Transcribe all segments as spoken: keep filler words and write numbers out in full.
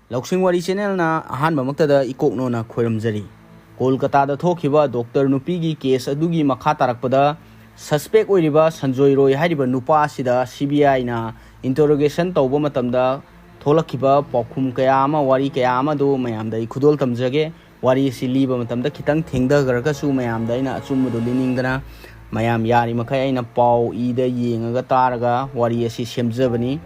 ꯂꯧꯁꯤꯡ ꯋꯥꯔꯤ ꯆꯦꯅꯦꯜꯅ ꯑꯍꯥꯟꯕꯃꯛꯇꯗ ꯏꯀꯣꯛꯅꯣꯅ ꯈꯣꯏꯔꯝꯖꯔꯤ꯫ ꯀꯣꯜꯀꯇꯥꯗ ꯊꯣꯛꯈꯤꯕ ꯗꯣꯛꯇꯔ ꯅꯨꯄꯤꯒꯤ ꯀꯦꯁ ꯑꯗꯨꯒꯤ ꯃꯈꯥ ꯇꯥꯔꯛꯄꯗ, ꯁꯁꯄꯦꯛ ꯑꯣꯏꯔꯤꯕ ꯁꯟꯖꯣꯏ ꯔꯣꯏ ꯍꯥꯏꯔꯤꯕ ꯅꯨꯄꯥ ꯑꯁꯤꯗ ꯁꯤ ꯕꯤ ꯑꯥꯏꯅ ꯏꯟꯇꯔꯣꯒꯦꯁꯟ ꯇꯧꯕ ꯃꯇꯝꯗ ꯊꯣꯛꯂꯛꯈꯤꯕ ꯄꯥꯎꯈꯨꯝ ꯀꯌꯥ ꯑꯃ, ꯋꯥꯔꯤ ꯀꯌꯥ ꯑꯃꯗꯨ ꯃꯌꯥꯝꯗ ꯑꯩ ꯈꯨꯗꯣꯜ ꯇꯝꯖꯒꯦ꯫ ꯋꯥꯔꯤ ꯑꯁꯤ ꯂꯤꯕ ꯃꯇꯝꯗ ꯈꯤꯇꯪ ꯊꯦꯡꯊꯈ꯭ꯔꯒꯁꯨ, ꯃꯌꯥꯝꯗ ꯑꯩꯅ ꯑꯆꯨꯝꯕꯗꯨ ꯂꯤꯅꯤꯡꯗꯅ, ꯃꯌꯥꯝ ꯌꯥꯔꯤꯃꯈꯩ ꯑꯩꯅ ꯄꯥꯎ ꯏꯗ ꯌꯦꯡꯉꯒ ꯇꯥꯔꯒ ꯋꯥꯔꯤ ꯑꯁꯤ ꯁꯦꯝꯖꯕꯅꯤ,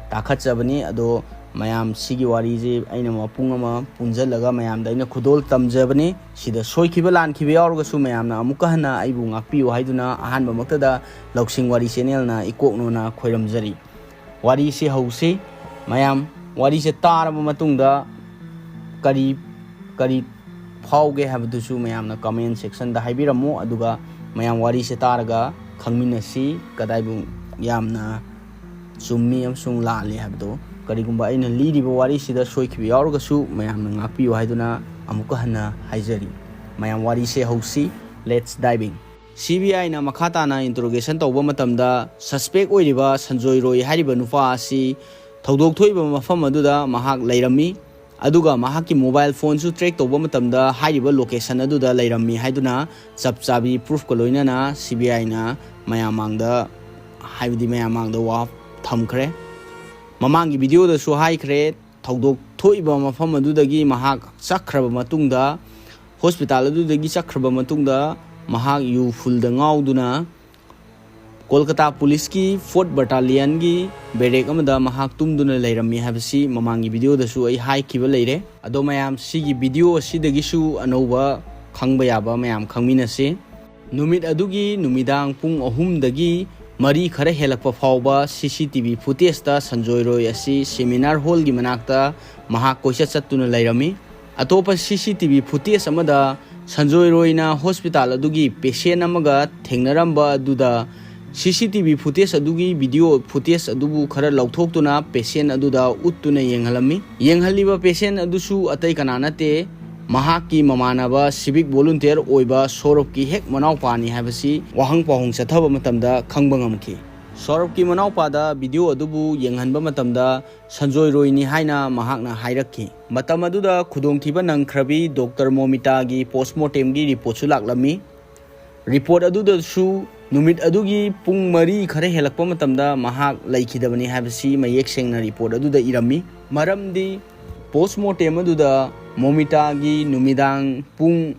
ꯇꯥꯈꯠꯆꯕꯅꯤ꯫ ꯑꯗꯣ ꯃꯌꯥꯝ, ꯁꯤꯒꯤ ꯋꯥꯔꯤꯁꯤ ꯑꯩꯅ ꯃꯄꯨꯡ ꯑꯃ ꯄꯨꯟꯁꯤꯜꯂꯒ ꯃꯌꯥꯝꯗ ꯑꯩꯅ ꯈꯨꯗꯣꯜ ꯇꯝꯖꯕꯅꯤ꯫ ꯁꯤꯗ ꯁꯣꯏꯈꯤꯕ ꯂꯥꯟꯈꯤꯕ ꯌꯥꯎꯔꯒꯁꯨ, ꯃꯌꯥꯝꯅ ꯑꯃꯨꯛꯀ ꯍꯟꯅ ꯑꯩꯕꯨ ꯉꯥꯛꯄꯤꯌꯨ ꯍꯥꯏꯗꯨꯅ ꯑꯍꯥꯟꯕꯃꯛꯇꯗ ꯂꯧꯁꯤꯡ ꯋꯥꯔꯤ ꯆꯦꯅꯦꯜꯅ ꯏꯀꯣꯛꯅꯣꯅ ꯈꯣꯏꯔꯝꯖꯔꯤ꯫ ꯋꯥꯔꯤꯁꯤ ꯍꯧꯁꯤ꯫ ꯃꯌꯥꯝ, ꯋꯥꯔꯤꯁꯦ ꯇꯥꯔꯕ ꯃꯇꯨꯡꯗ ꯀꯔꯤ, ꯀꯔꯤ ꯐꯥꯎꯒꯦ ꯍꯥꯏꯕꯗꯨꯁꯨ ꯃꯌꯥꯝꯅ ꯀꯃꯦꯟ ꯁꯦꯛꯁꯟꯗ ꯍꯥꯏꯕꯤꯔꯝꯃꯨ, ꯑꯗꯨꯒ ꯃꯌꯥꯝ ꯋꯥꯔꯤꯁꯦ ꯇꯥꯔꯒ ꯈꯪꯃꯤꯟꯅꯁꯤ, ꯀꯗꯥꯏꯕꯨ ꯌꯥꯝꯅ ꯆꯨꯝꯃꯤ ꯑꯃꯁꯨꯡ ꯂꯥꯜꯂꯤ ꯍꯥꯏꯕꯗꯣ꯫ ꯀꯔꯤꯒꯨꯝꯕ ꯑꯩꯅ ꯂꯤꯔꯤꯕ ꯋꯥꯔꯤꯁꯤꯗ ꯁꯣꯏꯈꯤꯕ ꯌꯥꯎꯔꯒꯁꯨ, ꯃꯌꯥꯝꯅ ꯉꯥꯛꯄꯤꯌꯨ ꯍꯥꯏꯗꯨꯅ ꯑꯃꯨꯛꯀ ꯍꯟꯅ ꯍꯥꯏꯖꯔꯤ꯫ ꯃꯌꯥꯝ, ꯋꯥꯔꯤꯁꯦ ꯍꯧꯁꯤ꯫ Let's diving. ꯁꯤ ꯕꯤ ꯑꯥꯏꯅ ꯃꯈꯥ ꯇꯥꯅ ꯏꯟꯇꯔꯣꯒꯦꯁꯟ ꯇꯧꯕ ꯃꯇꯝꯗ, ꯁꯁꯄꯦꯛ ꯑꯣꯏꯔꯤꯕ ꯁꯟꯖꯣꯏ ꯔꯣꯏ ꯍꯥꯏꯔꯤꯕ ꯅꯨꯄꯥ ꯑꯁꯤ ꯊꯧꯗꯣꯛ ꯊꯣꯛꯏꯕ ꯃꯐꯝ ꯑꯗꯨꯗ ꯃꯍꯥꯛ ꯂꯩꯔꯝꯃꯤ, ꯑꯗꯨꯒ ꯃꯍꯥꯛꯀꯤ ꯃꯣꯕꯥꯏꯜ ꯐꯣꯟꯁꯨ ꯇ꯭ꯔꯦꯛ ꯇꯧꯕ ꯃꯇꯝꯗ ꯍꯥꯏꯔꯤꯕ ꯂꯣꯀꯦꯁꯟ ꯑꯗꯨꯗ ꯂꯩꯔꯝꯃꯤ ꯍꯥꯏꯗꯨꯅ ꯆꯞ ꯆꯥꯕꯤ ꯄ꯭ꯔꯨꯐꯀ ꯂꯣꯏꯅꯅ ꯁꯤ ꯕꯤ ꯑꯥꯏꯅ ꯃꯌꯥꯝ ꯃꯥꯡꯗ, ꯍꯥꯏꯕꯗꯤ ꯃꯌꯥꯝ ꯃꯥꯡꯗ ꯋꯥ ꯊꯝꯈ꯭ꯔꯦ꯫ ꯃꯃꯥꯡꯒꯤ ꯚꯤꯗꯤꯑꯣꯗꯁꯨ ꯍꯥꯏꯈ꯭ꯔꯦ, ꯊꯧꯗꯣꯛ ꯊꯣꯛꯏꯕ ꯃꯐꯝ ꯑꯗꯨꯗꯒꯤ ꯃꯍꯥꯛ ꯆꯠꯈ꯭ꯔꯕ ꯃꯇꯨꯡꯗ, ꯍꯣꯁꯄꯤꯇꯥꯜ ꯑꯗꯨꯗꯒꯤ ꯆꯠꯈ꯭ꯔꯕ ꯃꯇꯨꯡꯗ, ꯃꯍꯥꯛ ꯌꯨ ꯐꯨꯜꯗ ꯉꯥꯎꯗꯨꯅ ꯀꯣꯜꯀꯇꯥ ꯄꯨꯂꯤꯁꯀꯤ ꯐꯣꯔꯠ ꯕꯠꯇꯥꯂꯤꯌꯟꯒꯤ ꯕꯦꯔꯦꯛ ꯑꯃꯗ ꯃꯍꯥꯛ ꯇꯨꯝꯗꯨꯅ ꯂꯩꯔꯝꯃꯤ ꯍꯥꯏꯕꯁꯤ ꯃꯃꯥꯡꯒꯤ ꯚꯤꯗꯤꯑꯣꯗꯁꯨ ꯑꯩ ꯍꯥꯏꯈꯤꯕ ꯂꯩꯔꯦ꯫ ꯑꯗꯣ ꯃꯌꯥꯝ, ꯁꯤꯒꯤ ꯚꯤꯗꯤꯑꯣ ꯑꯁꯤꯗꯒꯤꯁꯨ ꯑꯅꯧꯕ ꯈꯪꯕ ꯌꯥꯕ ꯃꯌꯥꯝ ꯈꯪꯃꯤꯟꯅꯁꯤ꯫ ꯅꯨꯃꯤꯠ ꯑꯗꯨꯒꯤ ꯅꯨꯃꯤꯗꯥꯡ ꯄꯨꯡ ꯑꯍꯨꯝꯗꯒꯤ ꯃꯔꯤ ꯈꯔ ꯍꯦꯜꯂꯛꯄ ꯐꯥꯎꯕ ꯁꯤ ꯁꯤ ꯇꯤ ꯚꯤ ꯐꯨꯇꯦꯖꯇ ꯁꯟꯖꯣꯏ ꯔꯣꯏ ꯑꯁꯤ ꯁꯦꯃꯤꯅꯥꯔ ꯍꯣꯜꯒꯤ ꯃꯅꯥꯛꯇ ꯃꯍꯥꯛ ꯀꯣꯏꯆꯠ ꯆꯠꯇꯨꯅ ꯂꯩꯔꯝꯃꯤ꯫ ꯑꯇꯣꯞꯄ ꯁꯤ ꯁꯤ ꯇꯤ ꯚꯤ ꯐꯨꯇꯦꯖ ꯑꯃꯗ ꯁꯟꯖꯣꯏ ꯔꯣꯏꯅ ꯍꯣꯁꯄꯤꯇꯥꯜ ꯑꯗꯨꯒꯤ ꯄꯦꯁꯦꯟ ꯑꯃꯒ ꯊꯦꯡꯅꯔꯝꯕ ꯑꯗꯨꯗ, ꯁꯤ ꯁꯤ ꯇꯤ ꯚꯤ ꯐꯨꯇꯦꯖ ꯑꯗꯨꯒꯤ ꯚꯤꯗꯤꯑꯣ ꯐꯨꯇꯦꯖ ꯑꯗꯨꯕꯨ ꯈꯔ ꯂꯧꯊꯣꯛꯇꯨꯅ ꯄꯦꯁꯦꯟ ꯑꯗꯨꯗ ꯎꯠꯇꯨꯅ ꯌꯦꯡꯍꯜꯂꯝꯃꯤ꯫ ꯌꯦꯡꯍꯜꯂꯤꯕ ꯄꯦꯁꯦꯟ ꯑꯗꯨꯁꯨ ꯑꯇꯩ ꯀꯅꯥ ꯅꯠꯇꯦ, ꯃꯍꯥꯛꯀꯤ ꯃꯃꯥꯟꯅꯕ ꯁꯤꯚꯤꯛ ꯚꯣꯂꯨꯟꯇꯤꯌꯔ ꯑꯣꯏꯕ ꯁꯣꯔꯣꯞꯀꯤ ꯍꯦꯛ ꯃꯅꯥꯎꯄꯥꯅꯤ ꯍꯥꯏꯕꯁꯤ ꯋꯥꯍꯪ ꯄꯥꯎꯍꯪ ꯆꯠꯊꯕ ꯃꯇꯝꯗ ꯈꯪꯕ ꯉꯝꯈꯤ꯫ ꯁꯧꯔꯚꯀꯤ ꯃꯅꯥꯎꯄꯥꯗ ꯚꯤꯗꯤꯑꯣ ꯑꯗꯨꯕꯨ ꯌꯦꯡꯍꯟꯕ ꯃꯇꯝꯗ ꯁꯟꯖꯣꯏ ꯔꯣꯏꯅꯤ ꯍꯥꯏꯅ ꯃꯍꯥꯛꯅ ꯍꯥꯏꯔꯛꯈꯤ꯫ ꯃꯇꯝ ꯑꯗꯨꯗ ꯈꯨꯗꯣꯡꯊꯤꯕ ꯅꯪꯈ꯭ꯔꯕꯤ ꯗꯣꯛꯇꯔ ꯃꯣꯃꯤꯇꯥꯒꯤ ꯄꯣꯁꯃꯣꯔꯇꯦꯝꯒꯤ ꯔꯤꯄꯣꯔꯠꯁꯨ ꯂꯥꯛꯂꯝꯃꯤ꯫ ꯔꯤꯄꯣꯔꯠ ꯑꯗꯨꯗꯁꯨ ꯅꯨꯃꯤꯠ ꯑꯗꯨꯒꯤ ꯄꯨꯡ ꯃꯔꯤ ꯈꯔ ꯍꯦꯜꯂꯛꯄ ꯃꯇꯝꯗ ꯃꯍꯥꯛ ꯂꯩꯈꯤꯗꯕꯅꯤ ꯍꯥꯏꯕꯁꯤ ꯃꯌꯦꯛ ꯁꯦꯡꯅ ꯔꯤꯄꯣꯔꯠ ꯑꯗꯨꯗ ꯏꯔꯝꯃꯤ꯫ ꯃꯔꯝꯗꯤ ꯄꯣꯁꯃꯣꯔꯇꯦꯝ ꯑꯗꯨꯗ ꯃꯣꯃꯤꯇꯥꯒꯤ ꯅꯨꯃꯤꯗꯥꯡ ꯄꯨꯡ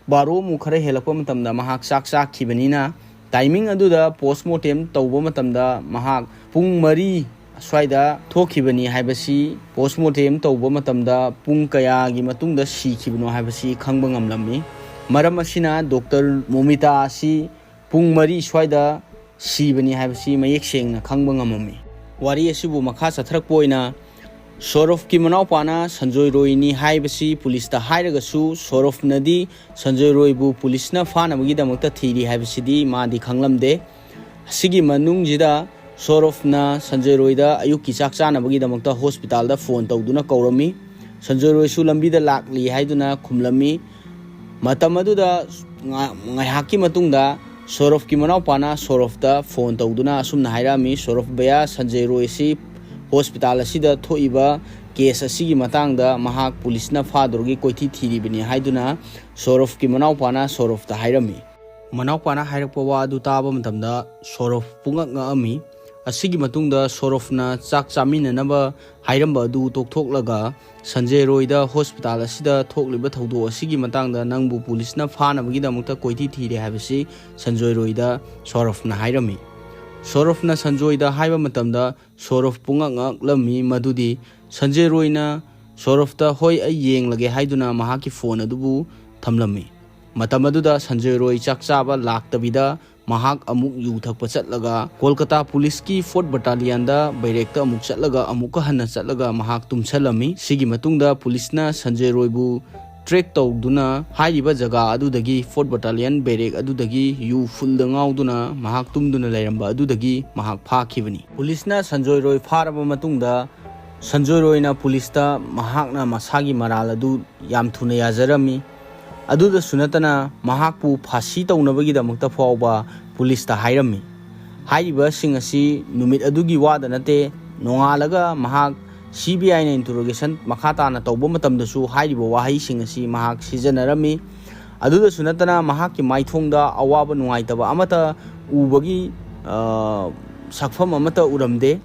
ꯕꯥꯔꯣꯃꯨꯛ ꯈꯔ ꯍꯦꯜꯂꯛꯄ ꯃꯇꯝꯗ ꯃꯍꯥꯛ ꯆꯥꯛ ꯆꯥꯈꯤꯕꯅꯤꯅ, ꯇꯥꯏꯃꯤꯡ ꯑꯗꯨꯗ ꯄꯣꯁꯃꯣꯔꯇꯦꯝ ꯇꯧꯕ ꯃꯇꯝꯗ ꯃꯍꯥꯛ ꯄꯨꯡ ꯃꯔꯤ ꯑꯁ꯭ꯋꯥꯏꯗ ꯊꯣꯛꯈꯤꯕꯅꯤ ꯍꯥꯏꯕꯁꯤ ꯄꯣꯁꯃꯣꯔꯇꯦꯝ ꯇꯧꯕ ꯃꯇꯝꯗ ꯄꯨꯡ ꯀꯌꯥꯒꯤ ꯃꯇꯨꯡꯗ ꯁꯤꯈꯤꯕꯅꯣ ꯍꯥꯏꯕꯁꯤ ꯈꯪꯕ ꯉꯝꯂꯝꯃꯤ꯫ ꯃꯔꯝ ꯑꯁꯤꯅ ꯗꯣꯛꯇꯔ ꯃꯣꯃꯤꯇꯥ ꯑꯁꯤ ꯄꯨꯡ ꯃꯔꯤ ꯁ꯭ꯋꯥꯏꯗ ꯁꯤꯕꯅꯤ ꯍꯥꯏꯕꯁꯤ ꯃꯌꯦꯛ ꯁꯦꯡꯅ ꯈꯪꯕ ꯉꯝꯃꯝꯃꯤ꯫ ꯋꯥꯔꯤ ꯑꯁꯤꯕꯨ ꯃꯈꯥ ꯆꯠꯊꯔꯛꯄ ꯑꯣꯏꯅ ꯁꯧꯔꯚꯀꯤ ꯃꯅꯥꯎꯄꯥꯅ ꯁꯟꯖꯣꯏ ꯔꯣꯏꯅꯤ ꯍꯥꯏꯕꯁꯤ ꯄꯨꯂꯤꯁꯇ ꯍꯥꯏꯔꯒꯁꯨ, ꯁꯧꯔꯚꯅꯗꯤ ꯁꯟꯖꯣꯏ ꯔꯣꯏꯕꯨ ꯄꯨꯂꯤꯁꯅ ꯐꯥꯅꯕꯒꯤꯗꯃꯛꯇ ꯊꯤꯔꯤ ꯍꯥꯏꯕꯁꯤꯗꯤ ꯃꯥꯗꯤ ꯈꯪꯂꯝꯗꯦ꯫ ꯑꯁꯤꯒꯤ ꯃꯅꯨꯡꯁꯤꯗ ꯁꯧꯔꯚꯅ ꯁꯟꯖꯣꯏ ꯔꯣꯏꯗ ꯑꯌꯨꯛꯀꯤ ꯆꯥꯛ ꯆꯥꯅꯕꯒꯤꯗꯃꯛꯇ ꯍꯣꯁꯄꯤꯇꯥꯜꯗ ꯐꯣꯟ ꯇꯧꯗꯨꯅ ꯀꯧꯔꯝꯃꯤ꯫ ꯁꯟꯖꯣꯏ ꯔꯣꯏꯁꯨ ꯂꯝꯕꯤꯗ ꯂꯥꯛꯂꯤ ꯍꯥꯏꯗꯨꯅ ꯈꯨꯝꯂꯝꯃꯤ꯫ ꯃꯇꯝ ꯑꯗꯨꯗ ꯉꯥ-, ꯉꯥꯏꯍꯥꯛꯀꯤ ꯃꯇꯨꯡꯗ ꯁꯧꯔꯚꯀꯤ ꯃꯅꯥꯎꯄꯥꯅ ꯁꯧꯔꯚꯇ ꯐꯣꯟ ꯇꯧꯗꯨꯅ ꯑꯁꯨꯝꯅ ꯍꯥꯏꯔꯛꯑꯝꯃꯤ, "ꯁꯧꯔꯚ ꯚꯩꯌꯥ, ꯁꯟꯖꯣꯏ ꯔꯣꯏ ꯑꯁꯤ ꯍꯣꯁꯄꯤꯇꯥꯜ ꯑꯁꯤꯗ ꯊꯣꯛꯏꯕ ꯀꯦꯁ ꯑꯁꯤꯒꯤ ꯃꯇꯥꯡꯗ ꯃꯍꯥꯛ ꯄꯨꯂꯤꯁꯅ ꯐꯥꯗꯧꯔꯒꯤ ꯀꯣꯏꯊꯤ ꯊꯤꯔꯤꯕꯅꯤ" ꯍꯥꯏꯗꯨꯅ ꯁꯧꯔꯚꯀꯤ ꯃꯅꯥꯎꯄꯥꯅ ꯁꯧꯔꯚꯇ ꯍꯥꯏꯔꯝꯃꯤ꯫ ꯃꯅꯥꯎꯄꯥꯅ ꯍꯥꯏꯔꯛꯄ ꯋꯥ ꯑꯗꯨ ꯇꯥꯕ ꯃꯇꯝꯗ ꯁꯧꯔꯚ ꯄꯨꯡꯉꯛ ꯉꯛꯑꯝꯃꯤ꯫ ꯑꯁꯤꯒꯤ ꯃꯇꯨꯡꯗ ꯁꯧꯔꯚꯅ ꯆꯥꯛ ꯆꯥꯃꯤꯟꯅꯅꯕ ꯍꯥꯏꯔꯝꯕ ꯑꯗꯨ ꯇꯣꯛꯊꯣꯛꯂꯒ, "ꯁꯟꯖꯣꯏ ꯔꯣꯏꯗ ꯍꯣꯁꯄꯤꯇꯥꯜ ꯑꯁꯤꯗ ꯊꯣꯛꯂꯤꯕ ꯊꯧꯗꯣꯛ ꯑꯁꯤꯒꯤ ꯃꯇꯥꯡꯗ ꯅꯪꯕꯨ ꯄꯨꯂꯤꯁꯅ ꯐꯥꯅꯕꯒꯤꯗꯃꯛꯇ ꯀꯣꯏꯊꯤ ꯊꯤꯔꯦ" ꯍꯥꯏꯕꯁꯤ ꯁꯟꯖꯣꯏ ꯔꯣꯏꯗ ꯁꯧꯔꯚꯅ ꯍꯥꯏꯔꯝꯃꯤ꯫ ꯁꯧꯔꯚꯅ ꯁꯟꯖꯣꯏꯗ ꯍꯥꯏꯕ ꯃꯇꯝꯗ ꯁꯧꯔꯚ ꯄꯨꯡꯉꯛ ꯉꯛꯂꯝꯃꯤ, ꯃꯗꯨꯗꯤ ꯁꯟꯖꯣꯏ ꯔꯣꯏꯅ ꯁꯧꯔꯚꯇ "ꯍꯣꯏ, ꯑꯩ ꯌꯦꯡꯂꯒꯦ" ꯍꯥꯏꯗꯨꯅ ꯃꯍꯥꯛꯀꯤ ꯐꯣꯟ ꯑꯗꯨꯕꯨ ꯊꯝꯂꯝꯃꯤ꯫ ꯃꯇꯝ ꯑꯗꯨꯗ ꯁꯟꯖꯣꯏ ꯔꯣꯏ ꯆꯥꯛ ꯆꯥꯕ ꯂꯥꯛꯇꯕꯤꯗ ꯃꯍꯥꯛ ꯑꯃꯨꯛ ꯌꯨ ꯊꯛꯄ ꯆꯠꯂꯒ ꯀꯣꯜꯀꯇꯥ ꯄꯨꯂꯤꯁꯀꯤ ꯐꯣꯔꯠ ꯕꯠꯇꯥꯂꯤꯌꯟꯗ ꯕꯦꯔꯦꯛꯇ ꯑꯃꯨꯛ ꯆꯠꯂꯒ ꯑꯃꯨꯛꯀ ꯍꯟꯅ ꯆꯠꯂꯒ ꯃꯍꯥꯛ ꯇꯨꯝꯁꯜꯂꯝꯃꯤ꯫ ꯁꯤꯒꯤ ꯃꯇꯨꯡꯗ ꯄꯨꯂꯤꯁꯅ ꯁꯟꯖꯣꯏ ꯔꯣꯏꯕꯨ ꯇ꯭ꯔꯦꯛ ꯇꯧꯗꯨꯅ ꯍꯥꯏꯔꯤꯕ ꯖꯒꯥ ꯑꯗꯨꯗꯒꯤ, ꯐꯣꯔꯠ ꯕꯠꯇꯥꯂꯤꯌꯟ ꯕꯦꯔꯦꯛ ꯑꯗꯨꯗꯒꯤ ꯌꯨ ꯐꯨꯜꯗ ꯉꯥꯎꯗꯨꯅ ꯃꯍꯥꯛ ꯇꯨꯝꯗꯨꯅ ꯂꯩꯔꯝꯕ ꯑꯗꯨꯗꯒꯤ ꯃꯍꯥꯛ ꯐꯥꯈꯤꯕꯅꯤ꯫ ꯄꯨꯂꯤꯁꯅ ꯁꯟꯖꯣꯏ ꯔꯣꯏ ꯐꯥꯔꯕ ꯃꯇꯨꯡꯗ ꯁꯟꯖꯣꯏ ꯔꯣꯏꯅ ꯄꯨꯂꯤꯁꯇ ꯃꯍꯥꯛꯅ ꯃꯁꯥꯒꯤ ꯃꯔꯥꯜ ꯑꯗꯨ ꯌꯥꯝ ꯊꯨꯅ ꯌꯥꯖꯔꯝꯃꯤ꯫ ꯑꯗꯨꯗꯁꯨ ꯅꯠꯇꯅ ꯃꯍꯥꯛꯄꯨ ꯐꯥꯁꯤ ꯇꯧꯅꯕꯒꯤꯗꯃꯛꯇ ꯐꯥꯎꯕ ꯄꯨꯂꯤꯁꯇ ꯍꯥꯏꯔꯝꯃꯤ꯫ ꯍꯥꯏꯔꯤꯕꯁꯤꯡ ꯑꯁꯤ ꯅꯨꯃꯤꯠ ꯑꯗꯨꯒꯤ ꯋꯥꯗ ꯅꯠꯇꯦ, ꯅꯣꯡꯉꯥꯜꯂꯒ ꯃꯍꯥꯛ ꯁꯤ ꯕꯤ ꯑꯥꯏꯅ ꯏꯟꯇꯔꯣꯒꯦꯁꯟ ꯃꯈꯥ ꯇꯥꯅ ꯇꯧꯕ ꯃꯇꯝꯗꯁꯨ ꯍꯥꯏꯔꯤꯕ ꯋꯥꯍꯩꯁꯤꯡ ꯑꯁꯤ ꯃꯍꯥꯛ ꯁꯤꯖꯤꯟꯅꯔꯝꯃꯤ꯫ ꯑꯗꯨꯗꯁꯨ ꯅꯠꯇꯅ ꯃꯍꯥꯛꯀꯤ ꯃꯥꯏꯊꯣꯡꯗ ꯑꯋꯥꯕ ꯅꯨꯡꯉꯥꯏꯇꯕ ꯑꯃꯠꯇ ꯎꯕꯒꯤ, ꯑ, ꯁꯛꯐꯝ ꯑꯃꯠꯇ ꯎꯔꯝꯗꯦ꯫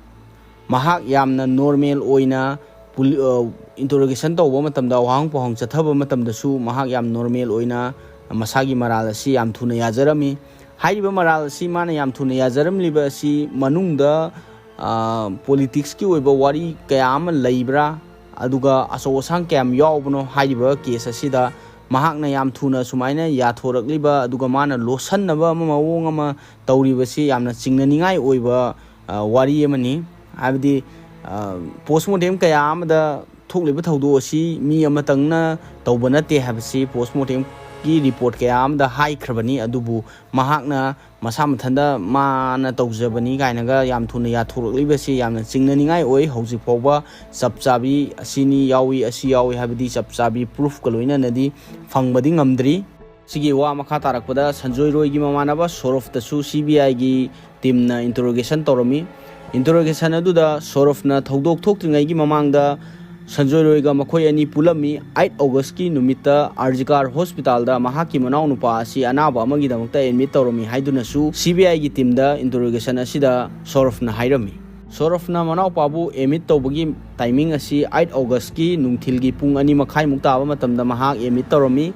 ꯃꯍꯥꯛ ꯌꯥꯝꯅ ꯅꯣꯔꯃꯦꯜ ꯑꯣꯏꯅ ꯄꯨꯂꯤ-, ꯑ, ꯏꯟꯇꯔꯣꯒꯦꯁꯟ ꯇꯧꯕ ꯃꯇꯝꯗ, ꯋꯥꯍꯪ ꯄꯥꯎꯍꯪ ꯆꯠꯊꯕ ꯃꯇꯝꯗꯁꯨ ꯃꯍꯥꯛ ꯌꯥꯝ ꯅꯣꯔꯃꯦꯜ ꯑꯣꯏꯅ ꯃꯁꯥꯒꯤ ꯃꯔꯥꯜ ꯑꯁꯤ ꯌꯥꯝ ꯊꯨꯅ ꯌꯥꯖꯔꯝꯃꯤ꯫ ꯍꯥꯏꯔꯤꯕ ꯃꯔꯥꯜ ꯑꯁꯤ ꯃꯥꯅ ꯌꯥꯝ ꯊꯨꯅ ꯌꯥꯖꯔꯝꯂꯤꯕ ꯑꯁꯤ ꯃꯅꯨꯡꯗ, ꯑ, ꯄꯣꯂꯤꯇꯤꯛꯁꯀꯤ ꯑꯣꯏꯕ ꯋꯥꯔꯤ ꯀꯌꯥ ꯑꯃ ꯂꯩꯕ꯭ꯔꯥ, ꯑꯗꯨꯒ ꯑꯆꯧ ꯑꯁꯥꯡ ꯀꯌꯥꯝ ꯌꯥꯎꯕꯅꯣ ꯍꯥꯏꯔꯤꯕ ꯀꯦꯁ ꯑꯁꯤꯗ ꯃꯍꯥꯛꯅ ꯌꯥꯝ ꯊꯨꯅ ꯁꯨꯃꯥꯏꯅ ꯌꯥꯊꯣꯔꯛꯂꯤꯕ, ꯑꯗꯨꯒ ꯃꯥꯅ ꯂꯣꯠꯁꯟꯅꯕ ꯑꯃ, ꯃꯑꯣꯡ ꯑꯃ ꯇꯧꯔꯤꯕꯁꯤ ꯌꯥꯝꯅ ꯆꯤꯡꯅꯅꯤꯡꯉꯥꯏ ꯑꯣꯏꯕ, ꯑ, ꯋꯥꯔꯤ ꯑꯃꯅꯤ꯫ ꯍꯥꯏꯕꯗꯤ, ꯑ, ꯄꯣꯁꯃꯣꯔꯇꯦꯝ ꯀꯌꯥ ꯑꯃꯗ ꯊꯣꯛꯂꯤꯕ ꯊꯧꯗꯣꯛ ꯑꯁꯤ ꯃꯤ ꯑꯃꯇꯪꯅ ꯇꯧꯕ ꯅꯠꯇꯦ ꯍꯥꯏꯕꯁꯤ ꯄꯣꯁꯃꯣꯔꯇꯦꯝꯒꯤ ꯔꯤꯄꯣꯔꯠ ꯀꯌꯥ ꯑꯃꯗ ꯍꯥꯏꯈ꯭ꯔꯕꯅꯤ꯫ ꯑꯗꯨꯕꯨ ꯃꯍꯥꯛꯅ ꯃꯁꯥ ꯃꯊꯟꯇ ꯃꯥꯅ ꯇꯧꯖꯕꯅꯤ ꯀꯥꯏꯅꯒ ꯌꯥꯝ ꯊꯨꯅ ꯌꯥꯊꯣꯔꯛꯂꯤꯕꯁꯤ ꯌꯥꯝꯅ ꯆꯤꯡꯅꯅꯤꯡꯉꯥꯏ ꯑꯣꯏ꯫ ꯍꯧꯖꯤꯛ ꯐꯥꯎꯕ ꯆꯞ ꯆꯥꯕꯤ ꯑꯁꯤꯅꯤ ꯌꯥꯎꯏ, ꯑꯁꯤ ꯌꯥꯎꯏ ꯍꯥꯏꯕꯗꯤ ꯆꯞ ꯆꯥꯕꯤ ꯄ꯭ꯔꯨꯐꯀ ꯂꯣꯏꯅꯅꯗꯤ ꯐꯪꯕꯗꯤ ꯉꯝꯗ꯭ꯔꯤ꯫ ꯁꯤꯒꯤ ꯋꯥ ꯃꯈꯥ ꯇꯥꯔꯛꯄꯗ ꯁꯟꯖꯣꯏ ꯔꯣꯏꯒꯤ ꯃꯃꯥꯟꯅꯕ ꯁꯣꯔꯣꯐꯇꯁꯨ ꯁꯤ ꯕꯤ ꯑꯥꯏꯒꯤ ꯇꯤꯝꯅ ꯏꯟꯇꯔꯣꯒꯦꯁꯟ ꯇꯧꯔꯝꯃꯤ꯫ ꯏꯟꯇꯔꯣꯒꯦꯁꯟ ꯑꯗꯨꯗ ꯁꯣꯔꯣꯐꯅ ꯊꯧꯗꯣꯛ ꯊꯣꯛꯇ꯭ꯔꯤꯉꯩꯒꯤ ꯃꯃꯥꯡꯗ ꯁꯟꯖꯣꯏ ꯔꯣꯏꯒ ꯃꯈꯣꯏ ꯑꯅꯤ ꯄꯨꯜꯂꯝꯃꯤ꯫ ꯑꯩꯠ ꯑꯣꯒꯁꯀꯤ ꯅꯨꯃꯤꯠꯇ ꯑꯥꯔꯖꯤꯀꯥꯔ ꯍꯣꯁꯄꯤꯇꯥꯜꯗ ꯃꯍꯥꯛꯀꯤ ꯃꯅꯥꯎꯅꯨꯄꯥ ꯑꯁꯤ ꯑꯅꯥꯕ ꯑꯃꯒꯤꯗꯃꯛꯇ ꯑꯦꯗꯃꯤꯠ ꯇꯧꯔꯝꯃꯤ ꯍꯥꯏꯗꯨꯅꯁꯨ ꯁꯤ ꯕꯤ ꯑꯥꯏꯒꯤ ꯇꯤꯝꯗ ꯏꯟꯇꯔꯣꯒꯦꯁꯟ ꯑꯁꯤꯗ ꯁꯣꯔꯣꯐꯅ ꯍꯥꯏꯔꯝꯃꯤ꯫ ꯁꯣꯔꯣꯐꯅ ꯃꯅꯥꯎꯄꯥꯕꯨ ꯑꯦꯗꯃꯤꯠ ꯇꯧꯕꯒꯤ ꯇꯥꯏꯃꯤꯡ ꯑꯁꯤ ꯑꯩꯠ ꯑꯣꯒꯁꯀꯤ ꯅꯨꯡꯊꯤꯜꯒꯤ ꯄꯨꯡ ꯑꯅꯤ ꯃꯈꯥꯏꯃꯨꯛ ꯇꯥꯕ ꯃꯇꯝꯗ ꯃꯍꯥꯛ ꯑꯦꯗꯃꯤꯠ ꯇꯧꯔꯝꯃꯤ꯫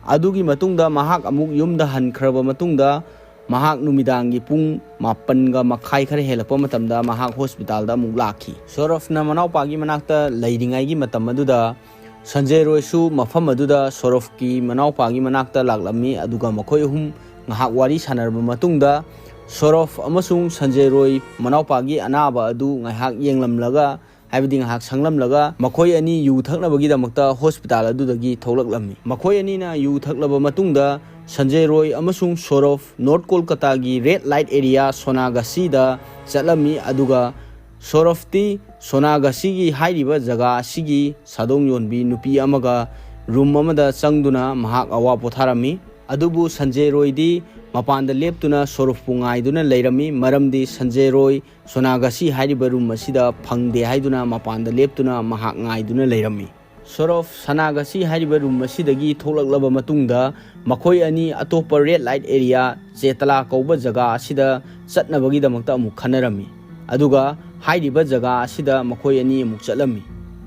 ꯑꯗꯨꯒꯤ ꯃꯇꯨꯡꯗ ꯃꯍꯥꯛ ꯑꯃꯨꯛ ꯌꯨꯝꯗ ꯍꯟꯈ꯭ꯔꯕ ꯃꯇꯨꯡꯗ, ꯃꯍꯥꯛ ꯅꯨꯃꯤꯗꯥꯡꯒꯤ ꯄꯨꯡ ꯃꯥꯄꯟꯒ ꯃꯈꯥꯏ ꯈꯔ ꯍꯦꯜꯂꯛꯄ ꯃꯇꯝꯗ ꯃꯍꯥꯛ ꯍꯣꯁꯄꯤꯇꯥꯜꯗ ꯑꯃꯨꯛ ꯂꯥꯛꯈꯤ꯫ ꯁꯣꯔꯣꯐꯅ ꯃꯅꯥꯎꯄꯥꯒꯤ ꯃꯅꯥꯛꯇ ꯂꯩꯔꯤꯉꯩꯒꯤ ꯃꯇꯝ ꯑꯗꯨꯗ ꯁꯟꯖꯦ ꯔꯣꯏꯁꯨ ꯃꯐꯝ ꯑꯗꯨꯗ ꯁꯣꯔꯣꯐꯀꯤ ꯃꯅꯥꯎꯄꯥꯒꯤ ꯃꯅꯥꯛꯇ ꯂꯥꯛꯂꯝꯃꯤ, ꯑꯗꯨꯒ ꯃꯈꯣꯏ ꯑꯍꯨꯝ ꯉꯥꯏꯍꯥꯛ ꯋꯥꯔꯤ ꯁꯥꯟꯅꯔꯕ ꯃꯇꯨꯡꯗ ꯁꯣꯔꯣꯐ ꯑꯃꯁꯨꯡ ꯁꯟꯖꯦ ꯔꯣꯏ ꯃꯅꯥꯎꯄꯥꯒꯤ ꯑꯅꯥꯕ ꯑꯗꯨ ꯉꯥꯏꯍꯥꯛ ꯌꯦꯡꯂꯝꯂꯒ, ꯍꯥꯏꯕꯗꯤ ꯉꯥꯏꯍꯥꯛ ꯁꯪꯂꯝꯂꯒ, ꯃꯈꯣꯏ ꯑꯅꯤ ꯌꯨ ꯊꯛꯅꯕꯒꯤꯗꯃꯛꯇ ꯍꯣꯁꯄꯤꯇꯥꯜ ꯑꯗꯨꯗꯒꯤ ꯊꯣꯛꯂꯛꯂꯝꯃꯤ꯫ ꯃꯈꯣꯏ ꯑꯅꯤꯅ ꯌꯨ ꯊꯛꯂꯕ ꯃꯇꯨꯡꯗ ꯁꯟꯖꯦ ꯔꯣꯏ ꯑꯃꯁꯨꯡ ꯁꯣꯔꯣꯐ ꯅꯣꯔꯠ ꯀꯣꯜꯀꯇꯥꯒꯤ ꯔꯦꯗ ꯂꯥꯏꯠ ꯑꯦꯔꯤꯌꯥ ꯁꯣꯅꯥꯒꯁꯤꯗ ꯆꯠꯂꯝꯃꯤ, ꯑꯗꯨꯒ ꯁꯣꯔꯣꯐꯇꯤ ꯁꯣꯅꯥꯒꯁꯤꯒꯤ ꯍꯥꯏꯔꯤꯕ ꯖꯒꯥ ꯑꯁꯤꯒꯤ ꯁꯥꯗꯣꯡ ꯌꯣꯟꯕꯤ ꯅꯨꯄꯤ ꯑꯃꯒ ꯔꯨꯝ ꯑꯃꯗ ꯆꯪꯗꯨꯅ ꯃꯍꯥꯛ ꯑꯋꯥ ꯄꯣꯊꯥꯔꯝꯃꯤ꯫ ꯑꯗꯨꯕꯨ ꯁꯟꯖꯦ ꯔꯣꯏꯗꯤ ꯃꯄꯥꯟꯗ ꯂꯦꯞꯇꯨꯅ ꯁꯣꯔꯣꯐꯄꯨ ꯉꯥꯏꯗꯨꯅ ꯂꯩꯔꯝꯃꯤ, ꯃꯔꯝꯗꯤ ꯁꯟꯖꯦ ꯔꯣꯏ ꯁꯣꯅꯥꯒꯁꯤ ꯍꯥꯏꯔꯤꯕ ꯔꯨꯝ ꯑꯁꯤꯗ ꯐꯪꯗꯦ ꯍꯥꯏꯗꯨꯅ ꯃꯄꯥꯟꯗ ꯂꯦꯞꯇꯨꯅ ꯃꯍꯥꯛ ꯉꯥꯏꯗꯨꯅ ꯂꯩꯔꯝꯃꯤ꯫ ꯁꯣꯔꯣꯐ ꯁꯅꯥꯒꯁꯤ ꯍꯥꯏꯔꯤꯕ ꯔꯨꯝ ꯑꯁꯤꯗꯒꯤ ꯊꯣꯛꯂꯛꯂꯕ ꯃꯇꯨꯡꯗ ꯃꯈꯣꯏ ꯑꯅꯤ ꯑꯇꯣꯞꯄ ꯔꯦꯗ ꯂꯥꯏꯠ ꯑꯦꯔꯤꯌꯥ ꯆꯦꯇꯂꯥ ꯀꯧꯕ ꯖꯒꯥ ꯑꯁꯤꯗ ꯆꯠꯅꯕꯒꯤꯗꯃꯛꯇ ꯑꯃꯨꯛ ꯈꯟꯅꯔꯝꯃꯤ꯫ ꯑꯗꯨꯒ ꯍꯥꯏꯔꯤꯕ ꯖꯒꯥ ꯑꯁꯤꯗ ꯃꯈꯣꯏ ꯑꯅꯤ ꯑꯃꯨꯛ ꯆꯠꯂꯝꯃꯤ꯫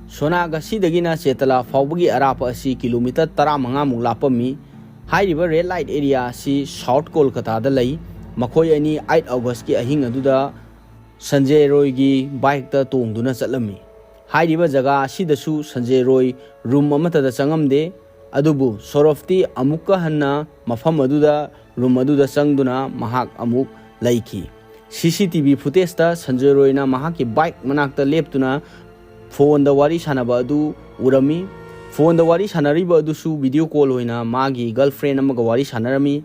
ꯁꯣꯅꯥꯒꯁꯤꯗꯒꯤꯅ ꯆꯦꯇꯂꯥ ꯐꯥꯎꯕꯒꯤ ꯑꯔꯥꯞꯄ ꯑꯁꯤ ꯀꯤꯂꯣꯃꯤꯇꯔ ꯇꯔꯥꯃꯉꯥꯃꯨꯛ ꯂꯥꯞꯄꯝꯃꯤ꯫ ꯍꯥꯏꯔꯤꯕ ꯔꯦꯗ ꯂꯥꯏꯠ ꯑꯦꯔꯤꯌꯥ ꯑꯁꯤ ꯁꯥꯎꯠ ꯀꯣꯜꯀꯇꯥꯗ ꯂꯩ꯫ ꯃꯈꯣꯏ ꯑꯅꯤ ꯑꯩꯠ ꯑꯣꯒꯁꯀꯤ ꯑꯍꯤꯡ ꯑꯗꯨꯗ ꯁꯟꯖꯦ ꯔꯣꯏꯒꯤ ꯕꯥꯏꯛꯇ ꯇꯣꯡꯗꯨꯅ ꯆꯠꯂꯝꯃꯤ꯫ ꯍꯥꯏꯔꯤꯕ ꯖꯒꯥ ꯑꯁꯤꯗꯁꯨ ꯁꯟꯖꯦ ꯔꯣꯏ ꯔꯨꯝ ꯑꯃꯠꯇꯗ ꯆꯪꯉꯝꯗꯦ꯫ ꯑꯗꯨꯕꯨ ꯁꯣꯔꯣꯐꯇꯤ ꯑꯃꯨꯛꯀ ꯍꯟꯅ ꯃꯐꯝ ꯑꯗꯨꯗ, ꯔꯨꯝ ꯑꯗꯨꯗ ꯆꯪꯗꯨꯅ ꯃꯍꯥꯛ ꯑꯃꯨꯛ ꯂꯩꯈꯤ꯫ ꯁꯤ ꯁꯤ ꯇꯤ ꯚꯤ ꯐꯨꯇꯦꯖꯇ ꯁꯟꯖꯦ ꯔꯣꯏꯅ ꯃꯍꯥꯛꯀꯤ ꯕꯥꯏꯛ ꯃꯅꯥꯛꯇ ꯂꯦꯞꯇꯨꯅ ꯐꯣꯟꯗ ꯋꯥꯔꯤ ꯁꯥꯟꯅꯕ ꯑꯗꯨ ꯎꯔꯝꯃꯤ꯫ ꯐꯣꯟꯗ ꯋꯥꯔꯤ ꯁꯥꯟꯅꯔꯤꯕ ꯑꯗꯨꯁꯨ ꯚꯤꯗꯤꯑꯣ ꯀꯣꯜ ꯑꯣꯏꯅ ꯃꯥꯒꯤ ꯒꯔꯜꯐ꯭ꯔꯦꯟ ꯑꯃꯒ ꯋꯥꯔꯤ ꯁꯥꯟꯅꯔꯝꯃꯤ꯫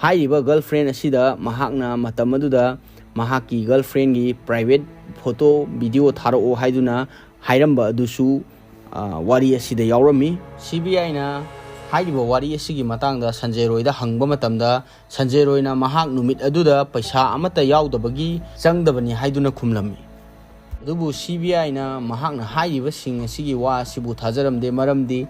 ꯍꯥꯏꯔꯤꯕ ꯒꯔꯜꯐ꯭ꯔꯦꯟ ꯑꯁꯤꯗ ꯃꯍꯥꯛꯅ ꯃꯇꯝ ꯑꯗꯨꯗ ꯃꯍꯥꯛꯀꯤ ꯒꯔꯜꯐ꯭ꯔꯦꯟꯒꯤ ꯄ꯭ꯔꯥꯏꯚꯦꯠ ꯐꯣꯇꯣ, ꯚꯤꯗꯤꯑꯣ ꯊꯥꯔꯛꯑꯣ ꯍꯥꯏꯗꯨꯅ ꯍꯥꯏꯔꯝꯕ ꯑꯗꯨꯁꯨ, ꯑ, ꯋꯥꯔꯤ ꯑꯁꯤꯗ ꯌꯥꯎꯔꯝꯃꯤ꯫ ꯁꯤ ꯕꯤ ꯑꯥꯏꯅ ꯍꯥꯏꯔꯤꯕ ꯋꯥꯔꯤ ꯑꯁꯤꯒꯤ ꯃꯇꯥꯡꯗ ꯁꯟꯖꯦ ꯔꯣꯏꯗ ꯍꯪꯕ ꯃꯇꯝꯗ, ꯁꯟꯖꯦ ꯔꯣꯏꯅ ꯃꯍꯥꯛ ꯅꯨꯃꯤꯠ ꯑꯗꯨꯗ ꯄꯩꯁꯥ ꯑꯃꯠꯇ ꯌꯥꯎꯗꯕꯒꯤ ꯆꯪꯗꯕꯅꯤ ꯍꯥꯏꯗꯨꯅ ꯈꯨꯝꯂꯝꯃꯤ꯫ ꯑꯗꯨꯕꯨ ꯁꯤ ꯕꯤ ꯑꯥꯏꯅ ꯃꯍꯥꯛꯅ ꯍꯥꯏꯔꯤꯕꯁꯤꯡ ꯑꯁꯤꯒꯤ ꯋꯥ ꯑꯁꯤꯕꯨ ꯊꯥꯖꯔꯝꯗꯦ, ꯃꯔꯝꯗꯤ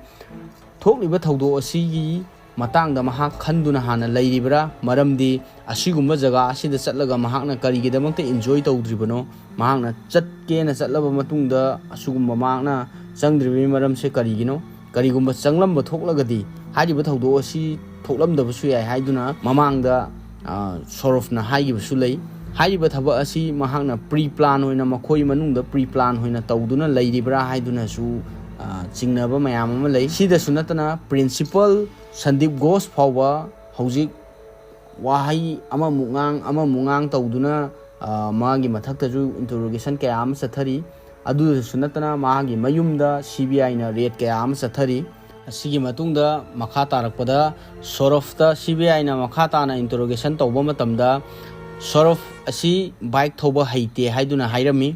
ꯊꯣꯛꯂꯤꯕ ꯊꯧꯗꯣꯛ ꯑꯁꯤꯒꯤ ꯃꯇꯥꯡꯗ ꯃꯍꯥꯛ ꯈꯟꯗꯨꯅ ꯍꯥꯟꯅ ꯂꯩꯔꯤꯕ꯭ꯔꯥ? ꯃꯔꯝꯗꯤ ꯑꯁꯤꯒꯨꯝꯕ ꯖꯒꯥ ꯑꯁꯤꯗ ꯆꯠꯂꯒ ꯃꯍꯥꯛꯅ ꯀꯔꯤꯒꯤꯗꯃꯛꯇ ꯏꯟꯖꯣꯏ ꯇꯧꯗ꯭ꯔꯤꯕꯅꯣ? ꯃꯍꯥꯛꯅ ꯆꯠꯀꯦꯅ ꯆꯠꯂꯕ ꯃꯇꯨꯡꯗ ꯑꯁꯤꯒꯨꯝꯕ ꯃꯍꯥꯛꯅ ꯆꯪꯗ꯭ꯔꯤꯕꯒꯤ ꯃꯔꯝꯁꯦ ꯀꯔꯤꯒꯤꯅꯣ? ꯀꯔꯤꯒꯨꯝꯕ ꯆꯪꯂꯝꯕ ꯊꯣꯛꯂꯒꯗꯤ ꯍꯥꯏꯔꯤꯕ ꯊꯧꯗꯣꯛ ꯑꯁꯤ ꯊꯣꯛꯂꯝꯗꯕꯁꯨ ꯌꯥꯏ ꯍꯥꯏꯗꯨꯅ ꯃꯃꯥꯡꯗ, ꯑ, ꯁꯣꯔꯣꯐꯅ ꯍꯥꯏꯈꯤꯕꯁꯨ ꯂꯩ꯫ ꯍꯥꯏꯔꯤꯕ ꯊꯕꯛ ꯑꯁꯤ ꯃꯍꯥꯛꯅ ꯄ꯭ꯔꯤ ꯄ꯭ꯂꯥꯟ ꯑꯣꯏꯅ, ꯃꯈꯣꯏ ꯃꯅꯨꯡꯗ ꯄ꯭ꯔꯤ ꯄ꯭ꯂꯥꯟ ꯑꯣꯏꯅ ꯇꯧꯗꯨꯅ ꯂꯩꯔꯤꯕ꯭ꯔꯥ ꯍꯥꯏꯗꯨꯅꯁꯨ, ꯑ, ꯆꯤꯡꯅꯕ ꯃꯌꯥꯝ ꯑꯃ ꯂꯩ꯫ ꯁꯤꯗꯁꯨ ꯅꯠꯇꯅ ꯄ꯭ꯔꯤꯟꯁꯤꯄꯜ ꯁꯟꯗꯤꯞ ꯘꯣꯁ ꯐꯥꯎꯕ ꯍꯧꯖꯤꯛ ꯋꯥꯍꯩ ꯑꯃꯃꯨꯛ ꯉꯥꯡ, ꯑꯃꯃꯨꯛ ꯉꯥꯡ ꯇꯧꯗꯨꯅ, ꯑ, ꯃꯥꯒꯤ ꯃꯊꯛꯇꯁꯨ ꯏꯟꯇꯔꯣꯒꯦꯁꯟ ꯀꯌꯥ ꯑꯃ ꯆꯠꯊꯔꯤ꯫ ꯑꯗꯨꯗꯁꯨ ꯅꯠꯇꯅ ꯃꯥꯒꯤ ꯃꯌꯨꯝꯗ ꯁꯤ ꯕꯤ ꯑꯥꯏꯅ ꯔꯦꯗ ꯀꯌꯥ ꯑꯃ ꯆꯠꯊꯔꯤ꯫ ꯑꯁꯤꯒꯤ ꯃꯇꯨꯡꯗ ꯃꯈꯥ ꯇꯥꯔꯛꯄꯗ ꯁꯣꯔꯣꯐꯇ ꯁꯤ ꯕꯤ ꯑꯥꯏꯅ ꯃꯈꯥ ꯇꯥꯅ ꯏꯟꯇꯔꯣꯒꯦꯁꯟ ꯇꯧꯕ ꯃꯇꯝꯗ ꯁꯣꯔꯣꯐ ꯑꯁꯤ ꯕꯥꯏꯛ ꯊꯧꯕ ꯍꯩꯇꯦ ꯍꯥꯏꯗꯨꯅ ꯍꯥꯏꯔꯝꯃꯤ꯫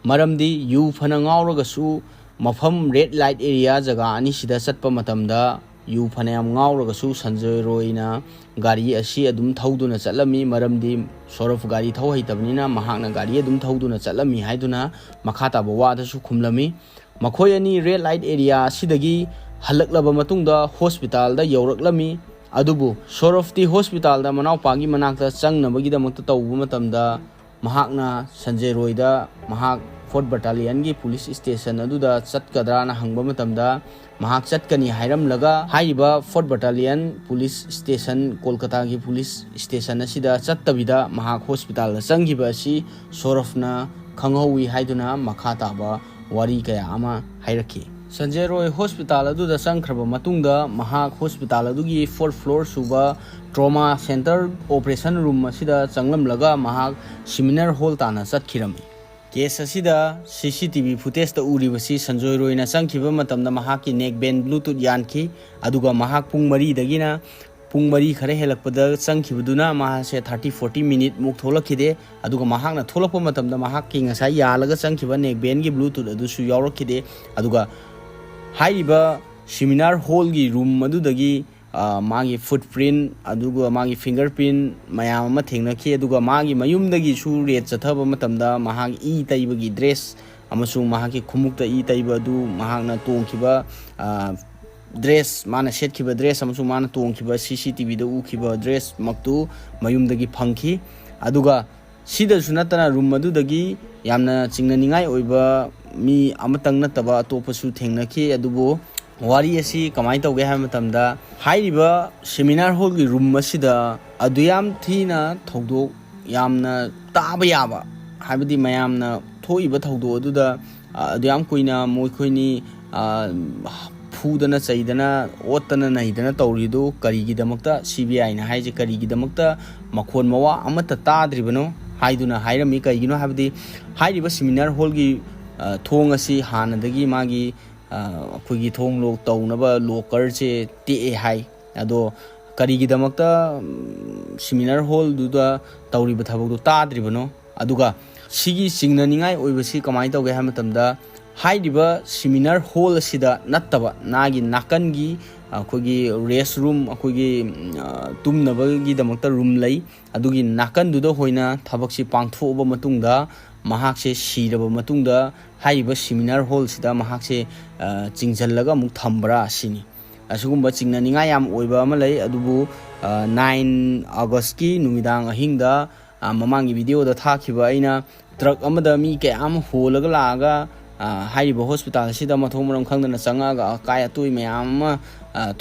ꯃꯔꯝꯗꯤ ꯌꯨ ꯐꯅ ꯉꯥꯎꯔꯒꯁꯨ ꯃꯐꯝ ꯔꯦꯗ ꯂꯥꯏꯠ ꯑꯦꯔꯤꯌꯥ ꯖꯒꯥ ꯑꯅꯤꯁꯤꯗ ꯆꯠꯄ ꯃꯇꯝꯗ ꯌꯨ ꯐꯅꯌꯥꯝ ꯉꯥꯎꯔꯒꯁꯨ ꯁꯟꯖꯣꯏ ꯔꯣꯏꯅ ꯒꯥꯔꯤ ꯑꯁꯤ ꯑꯗꯨꯝ ꯊꯧꯗꯨꯅ ꯆꯠꯂꯝꯃꯤ꯫ ꯃꯔꯝꯗꯤ ꯁꯣꯔꯐ ꯒꯥꯔꯤ ꯊꯧ ꯍꯩꯇꯕꯅꯤꯅ ꯃꯍꯥꯛꯅ ꯒꯥꯔꯤ ꯑꯗꯨꯝ ꯊꯧꯗꯨꯅ ꯆꯠꯂꯝꯃꯤ ꯍꯥꯏꯗꯨꯅ ꯃꯈꯥ ꯇꯥꯕ ꯋꯥꯗꯁꯨ ꯈꯨꯝꯂꯝꯃꯤ꯫ ꯃꯈꯣꯏ ꯑꯅꯤ ꯔꯦꯗ ꯂꯥꯏꯠ ꯑꯦꯔꯤꯌꯥ ꯑꯁꯤꯗꯒꯤ ꯍꯜꯂꯛꯂꯕ ꯃꯇꯨꯡꯗ ꯍꯣꯁꯄꯤꯇꯥꯜꯗ ꯌꯧꯔꯛꯂꯝꯃꯤ꯫ ꯑꯗꯨꯕꯨ ꯁꯣꯔꯐꯇꯤ ꯍꯣꯁꯄꯤꯇꯥꯜꯗ ꯃꯅꯥꯎꯄꯥꯒꯤ ꯃꯅꯥꯛꯇ ꯆꯪꯅꯕꯒꯤꯗꯃꯛꯇ ꯇꯧꯕ ꯃꯇꯝꯗ ꯃꯍꯥꯛꯅ ꯁꯟꯖꯦ ꯔꯣꯏꯗ ꯃꯍꯥꯛ ꯐꯣꯔꯠ ꯕꯠꯇꯥꯂꯤꯌꯟꯒꯤ ꯄꯨꯂꯤꯁ ꯁ꯭ꯇꯦꯁꯟ ꯑꯗꯨꯗ ꯆꯠꯀꯗ꯭ꯔꯥꯅ ꯍꯪꯕ ꯃꯇꯝꯗ ꯃꯍꯥꯛ ꯆꯠꯀꯅꯤ ꯍꯥꯏꯔꯝꯂꯒ ꯍꯥꯏꯔꯤꯕ ꯐꯣꯔꯠ ꯕꯠꯇꯥꯂꯤꯌꯟ ꯄꯨꯂꯤꯁ ꯁ꯭ꯇꯦꯁꯟ, ꯀꯣꯜꯀꯇꯥꯒꯤ ꯄꯨꯂꯤꯁ ꯁ꯭ꯇꯦꯁꯟ ꯑꯁꯤꯗ ꯆꯠꯇꯕꯤꯗ ꯃꯍꯥꯛ ꯍꯣꯁꯄꯤꯇꯥꯜꯗ ꯆꯪꯈꯤꯕ ꯑꯁꯤ ꯁꯣꯔꯐꯅ ꯈꯪꯍꯧꯏ ꯍꯥꯏꯗꯨꯅ ꯃꯈꯥ ꯇꯥꯕ ꯋꯥꯔꯤ ꯀꯌꯥ ꯑꯃ ꯍꯥꯏꯔꯛꯈꯤ꯫ ꯁꯟꯖꯦ ꯔꯣꯏ ꯍꯣꯁꯄꯤꯇꯥꯜ ꯑꯗꯨꯗ ꯆꯪꯈ꯭ꯔꯕ ꯃꯇꯨꯡꯗ ꯃꯍꯥꯛ ꯍꯣꯁꯄꯤꯇꯥꯜ ꯑꯗꯨꯒꯤ ꯐꯣꯔꯠ ꯐ꯭ꯂꯣꯔ ꯁꯨꯕ ꯇ꯭ꯔꯣꯃꯥ ꯁꯦꯟꯇꯔ ꯑꯣꯄꯔꯦꯁꯟ ꯔꯨꯝ ꯑꯁꯤꯗ ꯆꯪꯂꯝꯂꯒ ꯃꯍꯥꯛ ꯁꯤꯃꯤꯅꯥꯔ ꯍꯣꯜ ꯇꯥꯟꯅ ꯆꯠꯈꯤꯔꯝꯃꯤ꯫ ꯀꯦꯁ ꯑꯁꯤꯗ ꯁꯤ ꯁꯤ ꯇꯤ ꯚꯤ ꯐꯨꯇꯦꯖꯇ ꯎꯔꯤꯕꯁꯤ ꯁꯟꯖꯣꯏ ꯔꯣꯏꯅ ꯆꯪꯈꯤꯕ ꯃꯇꯝꯗ ꯃꯍꯥꯛꯀꯤ ꯅꯦꯛ ꯕꯦꯟ ꯕ꯭ꯂꯨꯇꯨꯠ ꯌꯥꯟꯈꯤ, ꯑꯗꯨꯒ ꯃꯍꯥꯛ ꯄꯨꯡ ꯃꯔꯤꯗꯒꯤꯅ ꯄꯨꯡ ꯃꯔꯤ ꯈꯔ ꯍꯦꯜꯂꯛꯄꯗ ꯆꯪꯈꯤꯕꯗꯨꯅ ꯃꯍꯥꯛꯁꯦ ꯊꯥꯔꯇꯤ ꯐꯣꯔꯇꯤ ꯃꯤꯅꯤꯠ ꯃꯨꯛ ꯊꯣꯛꯂꯛꯈꯤꯗꯦ꯫ ꯑꯗꯨꯒ ꯃꯍꯥꯛꯅ ꯊꯣꯛꯂꯛꯄ ꯃꯇꯝꯗ ꯃꯍꯥꯛꯀꯤ ꯉꯁꯥꯏ ꯌꯥꯜꯂꯒ ꯆꯪꯈꯤꯕ ꯅꯦꯛ ꯕꯦꯟꯒꯤ ꯕ꯭ꯂꯨꯇꯨꯠ ꯑꯗꯨꯁꯨ ꯌꯥꯎꯔꯛꯈꯤꯗꯦ꯫ ꯑꯗꯨꯒ ꯍꯥꯏꯔꯤꯕ ꯁꯤꯃꯤꯅꯥꯔ ꯍꯣꯜꯒꯤ ꯔꯨꯝ ꯑꯗꯨꯗꯒꯤ, ꯑ, ꯃꯥꯒꯤ ꯐꯨꯠ ꯄ꯭ꯔꯤꯟ, ꯑꯗꯨꯒ ꯃꯥꯒꯤ ꯐꯤꯡꯒꯔ ꯄ꯭ꯔꯤꯟ ꯃꯌꯥꯝ ꯑꯃ ꯊꯦꯡꯅꯈꯤ꯫ ꯑꯗꯨꯒ ꯃꯥꯒꯤ ꯃꯌꯨꯝꯗꯒꯤꯁꯨ ꯔꯦꯠ ꯆꯠꯊꯕ ꯃꯇꯝꯗ ꯃꯍꯥꯛ ꯏ ꯇꯩꯕꯒꯤ ꯗ꯭ꯔꯦꯁ ꯑꯃꯁꯨꯡ ꯃꯍꯥꯛꯀꯤ ꯈꯣꯡꯎꯞꯇ ꯏ ꯇꯩꯕ ꯑꯗꯨ, ꯃꯍꯥꯛꯅ ꯇꯣꯡꯈꯤꯕ, ꯑ, ꯗ꯭ꯔꯦꯁ, ꯃꯥꯅ ꯁꯦꯠꯈꯤꯕ ꯗ꯭ꯔꯦꯁ ꯑꯃꯁꯨꯡ ꯃꯥꯅ ꯇꯣꯡꯈꯤꯕ ꯁꯤ ꯁꯤ ꯇꯤ ꯚꯤꯗ ꯎꯈꯤꯕ ꯗ꯭ꯔꯦꯁꯃꯛꯇꯨ ꯃꯌꯨꯝꯗꯒꯤ ꯐꯪꯈꯤ꯫ ꯑꯗꯨꯒ ꯁꯤꯗꯁꯨ ꯅꯠꯇꯅ ꯔꯨꯝ ꯑꯗꯨꯗꯒꯤ ꯌꯥꯝꯅ ꯆꯤꯡꯅꯅꯤꯡꯉꯥꯏ ꯑꯣꯏꯕ ꯃꯤ ꯑꯃꯇꯪ ꯅꯠꯇꯕ ꯑꯇꯣꯞꯄꯁꯨ ꯊꯦꯡꯅꯈꯤ꯫ ꯑꯗꯨꯕꯨ ꯋꯥꯔꯤ ꯑꯁꯤ ꯀꯃꯥꯏꯅ ꯇꯧꯒꯦ ꯍꯥꯏꯕ ꯃꯇꯝꯗ, ꯍꯥꯏꯔꯤꯕ ꯁꯦꯃꯤꯅꯥꯔ ꯍꯣꯜꯒꯤ ꯔꯨꯝ ꯑꯁꯤꯗ ꯑꯗꯨꯌꯥꯝ ꯊꯤꯅ ꯊꯧꯗꯣꯛ, ꯌꯥꯝꯅ ꯇꯥꯕ ꯌꯥꯕ, ꯍꯥꯏꯕꯗꯤ ꯃꯌꯥꯝꯅ ꯊꯣꯛꯏꯕ ꯊꯧꯗꯣꯛ ꯑꯗꯨꯗ, ꯑ, ꯑꯗꯨꯌꯥꯝ ꯀꯨꯏꯅ ꯃꯈꯣꯏꯅꯤ, ꯑ, ꯐꯨꯗꯅ ꯆꯩꯗꯅ ꯑꯣꯠꯇꯅ ꯅꯩꯗꯅ ꯇꯧꯔꯤꯗꯨ ꯀꯔꯤꯒꯤꯗꯃꯛꯇ, ꯁꯤ ꯕꯤ ꯑꯥꯏꯅ ꯍꯥꯏꯁꯦ ꯀꯔꯤꯒꯤꯗꯃꯛꯇ ꯃꯈꯣꯟ ꯃꯋꯥ ꯑꯃꯠꯇ ꯇꯥꯗ꯭ꯔꯤꯕꯅꯣ ꯍꯥꯏꯗꯨꯅ ꯍꯥꯏꯔꯝꯃꯤ꯫ ꯀꯩꯒꯤꯅꯣ ꯍꯥꯏꯕꯗꯤ ꯍꯥꯏꯔꯤꯕ ꯁꯦꯃꯤꯅꯥꯔ ꯍꯣꯜꯒꯤ, ꯑ, ꯊꯣꯡ ꯑꯁꯤ ꯍꯥꯟꯅꯗꯒꯤ ꯃꯥꯒꯤ, ꯑ, ꯑꯩꯈꯣꯏꯒꯤ ꯊꯣꯡ ꯂꯣꯛ ꯇꯧꯅꯕ ꯂꯣꯀꯔꯁꯦ ꯇꯦꯛꯑꯦ ꯍꯥꯏ꯫ ꯑꯗꯣ ꯀꯔꯤꯒꯤꯗꯃꯛꯇ, ꯎꯝ, ꯁꯦꯃꯤꯅꯥꯔ ꯍꯣꯜꯗꯨꯗ ꯇꯧꯔꯤꯕ ꯊꯕꯛꯇꯣ ꯇꯥꯗ꯭ꯔꯤꯕꯅꯣ? ꯑꯗꯨꯒ ꯁꯤꯒꯤ ꯆꯤꯡꯅꯅꯤꯡꯉꯥꯏ ꯑꯣꯏꯕꯁꯤ ꯀꯃꯥꯏꯅ ꯇꯧꯒꯦ ꯍꯥꯏꯕ ꯃꯇꯝꯗ, ꯍꯥꯏꯔꯤꯕ ꯁꯤꯃꯤꯅꯥꯔ ꯍꯣꯜ ꯑꯁꯤꯗ ꯅꯠꯇꯕ, ꯃꯥꯒꯤ ꯅꯥꯀꯟꯒꯤ ꯑꯩꯈꯣꯏꯒꯤ ꯔꯦꯁ ꯔꯨꯝ, ꯑꯩꯈꯣꯏꯒꯤ ꯇꯨꯝꯅꯕꯒꯤꯗꯃꯛꯇ ꯔꯨꯝ ꯂꯩ, ꯑꯗꯨꯒꯤ ꯅꯥꯀꯟꯗꯨꯗ ꯑꯣꯏꯅ ꯊꯕꯛꯁꯤ ꯄꯥꯡꯊꯣꯛꯑꯕ ꯃꯇꯨꯡꯗ, ꯃꯍꯥꯛꯁꯦ ꯁꯤꯔꯕ ꯃꯇꯨꯡꯗ ꯍꯥꯏꯔꯤꯕ ꯁꯤꯃꯤꯅꯥꯔ ꯍꯣꯜꯁꯤꯗ ꯃꯍꯥꯛꯁꯦ ꯆꯤꯡꯁꯤꯜꯂꯒ ꯑꯃꯨꯛ ꯊꯝꯕ꯭ꯔꯥ ꯁꯤꯅꯤ꯫ ꯑꯁꯤꯒꯨꯝꯕ ꯆꯤꯡꯅꯅꯤꯡꯉꯥꯏ ꯌꯥꯝ ꯑꯣꯏꯕ ꯑꯃ ꯂꯩ꯫ ꯑꯗꯨꯕꯨ ꯅꯥꯏꯟ ꯑꯥꯒꯁꯀꯤ ꯅꯨꯃꯤꯗꯥꯡ ꯑꯍꯤꯡꯗ, ꯃꯃꯥꯡꯒꯤ ꯚꯤꯗꯤꯑꯣꯗ ꯊꯥꯈꯤꯕ ꯑꯩꯅ ꯇ꯭ꯔꯛ ꯑꯃꯗ ꯃꯤ ꯀꯌꯥ ꯑꯃ ꯍꯣꯜꯂꯒ ꯂꯥꯛꯑꯒ, ꯍꯥꯏꯔꯤꯕ ꯍꯣꯁꯄꯤꯇꯥꯜ ꯑꯁꯤꯗ ꯃꯊꯣꯡ ꯃꯔꯝ ꯈꯪꯗꯅ ꯆꯪꯉꯛꯑꯒ ꯑꯀꯥꯏ ꯑꯇꯣꯏ ꯃꯌꯥꯝ ꯑꯃ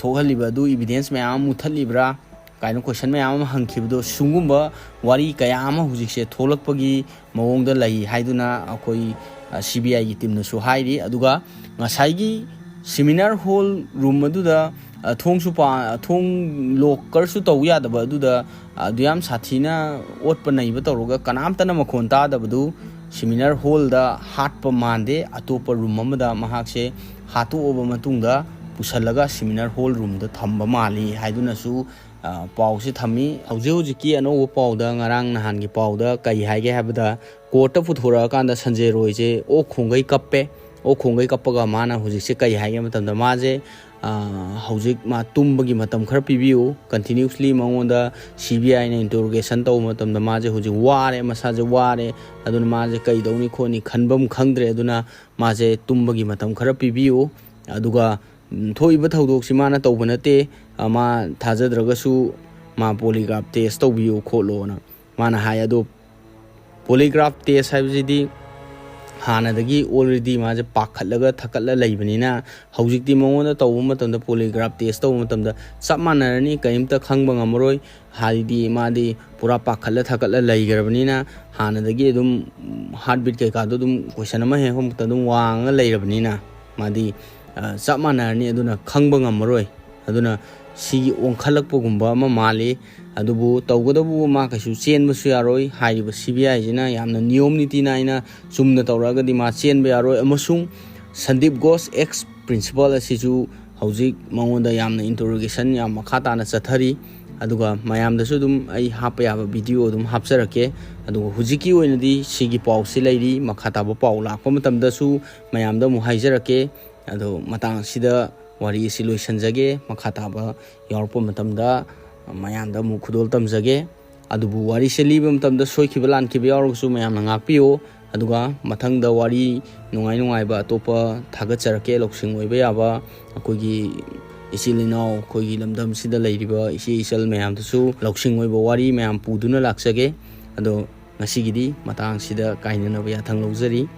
ꯊꯣꯛꯍꯜꯂꯤꯕ ꯑꯗꯨ ꯏꯕꯤꯗꯦꯟꯁ ꯃꯌꯥꯝ ꯑꯃ ꯃꯨꯠꯊꯠꯂꯤꯕ꯭ꯔꯥ ꯀꯥꯏꯅ ꯀꯣꯏꯁꯟ ꯃꯌꯥꯝ ꯑꯃ ꯍꯪꯈꯤꯕꯗꯣ, ꯁꯤꯒꯨꯝꯕ ꯋꯥꯔꯤ ꯀꯌꯥ ꯑꯃ ꯍꯧꯖꯤꯛꯁꯦ ꯊꯣꯛꯂꯛꯄꯒꯤ ꯃꯑꯣꯡꯗ ꯂꯩ ꯍꯥꯏꯗꯨꯅ ꯑꯩꯈꯣꯏ ꯁꯤ ꯕꯤ ꯑꯥꯏꯒꯤ ꯇꯤꯝꯅꯁꯨ ꯍꯥꯏꯔꯤ꯫ ꯑꯗꯨꯒ ꯉꯁꯥꯏꯒꯤ ꯁꯤꯃꯤꯅꯥꯔ ꯍꯣꯜ ꯔꯨꯝ ꯑꯗꯨꯗ ꯊꯣꯡꯁꯨ ꯊꯣꯡ ꯂꯣꯛꯀꯔꯁꯨ ꯇꯧ ꯌꯥꯗꯕ ꯑꯗꯨꯗ ꯑꯗꯨ ꯌꯥꯝ ꯁꯥꯊꯤꯅ ꯑꯣꯠꯄ ꯅꯩꯕ ꯇꯧꯔꯒ ꯀꯅꯥꯝꯇꯅ ꯃꯈꯣꯟ ꯇꯥꯗꯕꯗꯨ ꯁꯤꯃꯤꯅꯥꯔ ꯍꯣꯜꯗ ꯍꯥꯠꯄ ꯃꯥꯟꯗꯦ, ꯑꯇꯣꯞꯄ ꯔꯨꯝ ꯑꯃꯗ ꯃꯍꯥꯛꯁꯦ ꯍꯥꯠꯇꯣꯛꯑꯕ ꯃꯇꯨꯡꯗ ꯄꯨꯁꯜꯂꯒ ꯁꯤꯃꯤꯅꯥꯔ ꯍꯣꯜ ꯔꯨꯝꯗ ꯊꯝꯕ ꯃꯥꯜꯂꯤ ꯍꯥꯏꯗꯨꯅꯁꯨ ꯄꯥꯎꯁꯤ ꯊꯝꯃꯤ꯫ ꯍꯧꯖꯤꯛ ꯍꯧꯖꯤꯛꯀꯤ ꯑꯅꯧꯕ ꯄꯥꯎꯗ, ꯉꯔꯥꯡ ꯅꯍꯥꯟꯒꯤ ꯄꯥꯎꯗ ꯀꯔꯤ ꯍꯥꯏꯒꯦ ꯍꯥꯏꯕꯗ, ꯀꯣꯔꯠꯇ ꯄꯨꯊꯣꯔꯛꯑꯀꯥꯟꯗ ꯁꯟꯖꯦ ꯔꯣꯏꯁꯦ ꯑꯣꯛ ꯈꯣꯡꯒꯩ ꯀꯞꯄꯦ꯫ ꯑꯣꯛ ꯈꯣꯡꯒꯩ ꯀꯞꯄꯒ ꯃꯥꯅ ꯍꯧꯖꯤꯛꯁꯦ ꯀꯔꯤ ꯍꯥꯏꯒꯦ ꯃꯇꯝꯗ, ꯃꯥꯁꯦ ꯍꯧꯖꯤꯛ ꯃꯥ ꯇꯨꯝꯕꯒꯤ ꯃꯇꯝ ꯈꯔ ꯄꯤꯕꯤꯌꯨ, ꯀꯟꯇꯤꯅ꯭ꯌꯨꯁꯂꯤ ꯃꯉꯣꯟꯗ ꯁꯤ ꯕꯤ ꯑꯥꯏꯅ ꯏꯟꯇꯔꯣꯒꯦꯁꯟ ꯇꯧꯕ ꯃꯇꯝꯗ ꯃꯥꯁꯦ ꯍꯧꯖꯤꯛ ꯋꯥꯔꯦ, ꯃꯁꯥꯁꯦ ꯋꯥꯔꯦ, ꯑꯗꯨꯅ ꯃꯥꯁꯦ ꯀꯩꯗꯧꯅꯤ ꯈꯣꯠꯅꯤ ꯈꯟꯐꯝ ꯈꯪꯗ꯭ꯔꯦ, ꯑꯗꯨꯅ ꯃꯥꯁꯦ ꯇꯨꯝꯕꯒꯤ ꯃꯇꯝ ꯈꯔ ꯄꯤꯕꯤꯌꯨ, ꯑꯗꯨꯒ ꯊꯣꯛꯏꯕ ꯊꯧꯗꯣꯛꯁꯤ ꯃꯥꯅ ꯇꯧꯕ ꯅꯠꯇꯦ, ꯃꯥ ꯊꯥꯖꯗ꯭ꯔꯒꯁꯨ ꯃꯥ ꯄꯣꯂꯤꯒ꯭ꯔꯥꯐ ꯇꯦꯁ ꯇꯧꯕꯤꯌꯨ ꯈꯣꯠꯂꯣꯅ ꯃꯥꯅ ꯍꯥꯏ꯫ ꯑꯗꯣ ꯄꯣꯂꯤꯒ꯭ꯔꯥꯐ ꯇꯦꯁ ꯍꯥꯏꯕꯁꯤꯗꯤ ꯍꯥꯟꯅꯗꯒꯤ ꯑꯣꯜꯔꯦꯗꯤ ꯃꯥꯁꯦ ꯄꯥꯈꯠꯂꯒ ꯊꯛꯀꯠꯂ ꯂꯩꯕꯅꯤꯅ, ꯍꯧꯖꯤꯛꯇꯤ ꯃꯉꯣꯟꯗ ꯇꯧꯕ ꯃꯇꯝꯗ, ꯄꯣꯂꯤꯒ꯭ꯔꯥꯐ ꯇꯦꯁ ꯇꯧꯕ ꯃꯇꯝꯗ ꯆꯞ ꯃꯥꯟꯅꯔꯅꯤ, ꯀꯔꯤꯝꯇ ꯈꯪꯕ ꯉꯝꯃꯔꯣꯏ꯫ ꯍꯥꯏꯗꯤ ꯃꯥꯗꯤ ꯄꯨꯔꯥ ꯄꯥꯈꯠꯂ ꯊꯛꯀꯠꯂ ꯂꯩꯈ꯭ꯔꯕꯅꯤꯅ, ꯍꯥꯟꯅꯗꯒꯤ ꯑꯗꯨꯝ ꯍꯥꯔꯠ ꯕꯤꯠ ꯀꯩꯀꯥꯗꯣ ꯑꯗꯨꯝ ꯀꯣꯏꯁꯟ ꯑꯃ ꯍꯦꯛ ꯍꯪꯕꯗ ꯑꯗꯨꯝ ꯋꯥꯡꯉꯒ ꯂꯩꯔꯕꯅꯤꯅ, ꯃꯥꯗꯤ ꯆꯞ ꯃꯥꯟꯅꯔꯅꯤ꯫ ꯑꯗꯨꯅ ꯈꯪꯕ ꯉꯝꯃꯔꯣꯏ꯫ ꯑꯗꯨꯅ ꯁꯤꯒꯤ ꯑꯣꯟꯈꯠꯂꯛꯄꯒꯨꯝꯕ ꯑꯃ ꯃꯥꯜꯂꯤ꯫ ꯑꯗꯨꯕꯨ ꯇꯧꯒꯗꯕꯨ ꯃꯥ ꯀꯩꯁꯨ ꯆꯦꯟꯕꯁꯨ ꯌꯥꯔꯣꯏ꯫ ꯍꯥꯏꯔꯤꯕ ꯁꯤ ꯕꯤ ꯑꯥꯏꯁꯤꯅ ꯌꯥꯝꯅ ꯅꯤꯌꯣꯝ ꯅꯤꯇꯤ ꯅꯥꯏꯅ ꯆꯨꯝꯅ ꯇꯧꯔꯛꯑꯒꯗꯤ ꯃꯥ ꯆꯦꯟꯕ ꯌꯥꯔꯣꯏ꯫ ꯑꯃꯁꯨꯡ ꯁꯟꯗꯤꯞ ꯒꯣꯁ, ꯑꯦꯛꯁ ꯄ꯭ꯔꯤꯟꯁꯤꯄꯥꯜ ꯑꯁꯤꯁꯨ ꯍꯧꯖꯤꯛ ꯃꯉꯣꯟꯗ ꯌꯥꯝꯅ ꯏꯟꯇꯔꯣꯒꯦꯁꯟ ꯌꯥꯝ ꯃꯈꯥ ꯇꯥꯅ ꯆꯠꯊꯔꯤ꯫ ꯑꯗꯨꯒ ꯃꯌꯥꯝꯗꯁꯨ ꯑꯗꯨꯝ ꯑꯩ ꯍꯥꯞꯄ ꯌꯥꯕ ꯚꯤꯗꯤꯑꯣ ꯑꯗꯨꯝ ꯍꯥꯞꯆꯔꯛꯀꯦ꯫ ꯑꯗꯨꯒ ꯍꯧꯖꯤꯛꯀꯤ ꯑꯣꯏꯅꯗꯤ ꯁꯤꯒꯤ ꯄꯥꯎꯁꯤ ꯂꯩꯔꯤ, ꯃꯈꯥ ꯇꯥꯕ ꯄꯥꯎ ꯂꯥꯛꯄ ꯃꯇꯝꯗꯁꯨ ꯃꯌꯥꯝꯗ ꯑꯃꯨꯛ ꯍꯥꯏꯖꯔꯛꯀꯦ꯫ ꯑꯗꯣ ꯃꯇꯥꯡ ꯑꯁꯤꯗ ꯋꯥꯔꯤ ꯑꯁꯤ ꯂꯣꯏꯁꯤꯟꯖꯒꯦ꯫ ꯃꯈꯥ ꯇꯥꯕ ꯌꯥꯎꯔꯛꯄ ꯃꯇꯝꯗ ꯃꯌꯥꯝꯗ ꯑꯃꯨꯛ ꯈꯨꯗꯣꯜ ꯇꯝꯖꯒꯦ꯫ ꯑꯗꯨꯕꯨ ꯋꯥꯔꯤꯁꯦ ꯂꯤꯕ ꯃꯇꯝꯗ ꯁꯣꯏꯈꯤꯕ ꯂꯥꯟꯈꯤꯕ ꯌꯥꯎꯔꯒꯁꯨ ꯃꯌꯥꯝꯅ ꯉꯥꯛꯄꯤꯌꯨ꯫ ꯑꯗꯨꯒ ꯃꯊꯪꯗ ꯋꯥꯔꯤ ꯅꯨꯡꯉꯥꯏ ꯅꯨꯡꯉꯥꯏꯕ ꯑꯇꯣꯞꯄ ꯊꯥꯒꯠꯆꯔꯛꯀꯦ, ꯂꯧꯁꯤꯡ ꯑꯣꯏꯕ ꯌꯥꯕ꯫ ꯑꯩꯈꯣꯏꯒꯤ ꯏꯆꯤꯜ ꯏꯅꯥꯎ, ꯑꯩꯈꯣꯏꯒꯤ ꯂꯝꯗꯝꯁꯤꯗ ꯂꯩꯔꯤꯕ ꯏꯆꯦ ꯏꯆꯜ ꯃꯌꯥꯝꯗꯁꯨ ꯂꯧꯁꯤꯡ ꯑꯣꯏꯕ ꯋꯥꯔꯤ ꯃꯌꯥꯝ ꯄꯨꯗꯨꯅ ꯂꯥꯛꯆꯒꯦ꯫ ꯑꯗꯣ ꯉꯁꯤꯒꯤꯗꯤ ꯃꯇꯥꯡꯁꯤꯗ ꯀꯥꯏꯅꯅꯕ ꯌꯥꯊꯪ ꯂꯧꯖꯔꯤ꯫